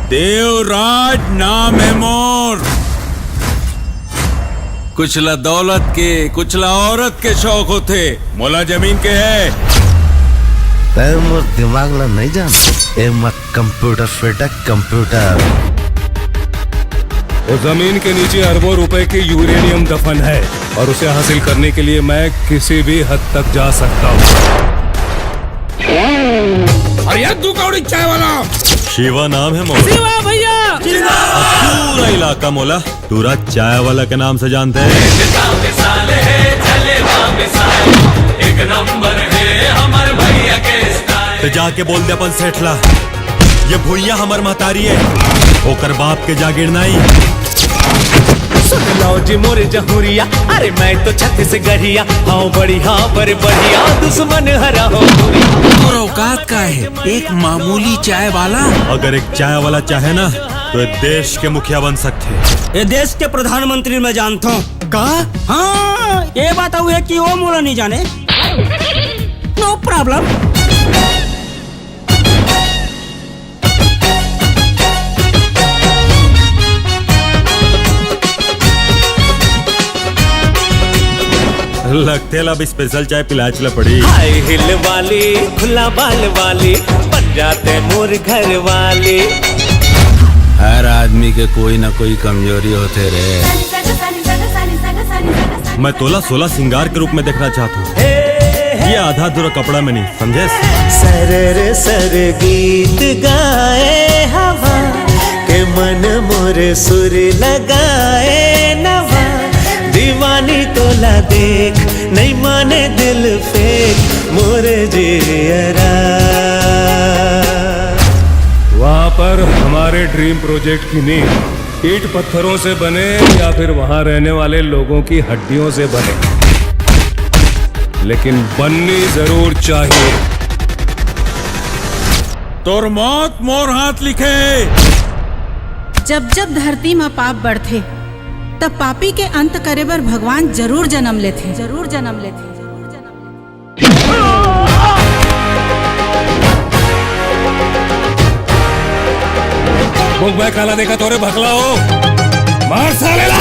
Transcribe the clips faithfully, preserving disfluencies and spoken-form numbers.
देवराज नाम हे मोर। कुछ ला दौलत के, कुछ ला औरत के शौक होथे। मोला जमीन के हे। तैं मोर दिमाग ला नहीं जान। ए मत कंप्यूटर फेटा कंप्यूटर। उस जमीन के नीचे अरबों रुपए की यूरेनियम दफन है और उसे हासिल करने के लिए मैं किसी भी हद तक जा सकता हूँ। अरे यार, दू कौड़ी चाय वाला। शिवा नाम हे मोर। शिवा भैया। पूरा इलाका मोला टूरा चाय वाला के नाम से जानथे। त जाके बोल दे अपन सेठ ला, ये भुइयां हमर महतारी हे, ओकर बाप के जागीर नहीं। सुन लो जी मोर जहुरिया, अरे मैं तो छत्तीसगढ़िया, हाँ बढ़िया पर बढ़िया, दुश्मन हरा हो पूरी। तोर औकात का हे, एक मामूली चाय वाला? अगर एक चाय वाला चाहे ना, तो ये देश के मुखिया बन सकथे। ये देश के प्रधानमंत्री मैं जानता हूँ। का? हाँ, ये बात अउ हे कि वो मोला नहीं जाने। No problem। लगथे ला अब स्पेशल चाय पिलाच ला पड़ी। हाई हिल वाली, खुला बाल वाली, बन जाते मोर घर वाली। हर आदमी के कोई ना कोई कमजोरी होथे रे। मैं तोला सोलह सिंगार के रूप में देखना चाहता हूँ। ये आधा अधूरा कपड़ा में नहीं, समझे? सर रे सर गीत गाए हवा, के मन मोर सुर लगाए नवा। दीवानी तोला देख, नहीं माने दिल फेंक, मोर जियरा। वहाँ पर हमारे ड्रीम प्रोजेक्ट की नींव ईंट पत्थरों से बने या फिर वहाँ रहने वाले लोगों की हड्डियों से बने, लेकिन बननी जरूर चाहिए। तोर मौत मोर हाथ लिखे। जब जब धरती म पाप बढ़थे, तब पापी के अंत करे बर भगवान जरूर जन्म लेथे, जरूर जन्म लेथे। मुख भाई काला देखा तोरे भकला हो, मार साले ला।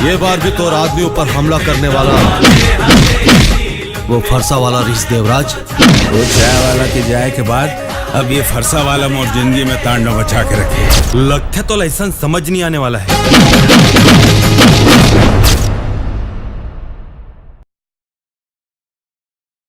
ये बार भी तोर आदमी ऊपर हमला करने वाला वो फरसा वाला रिस देवराज। वो चाय वाला के जाए के बाद अब ये फरसा वाला मोर जिंदगी में तांडव मचा के रखे। लगथे तो लाइसेंस समझ नहीं आने वाला है।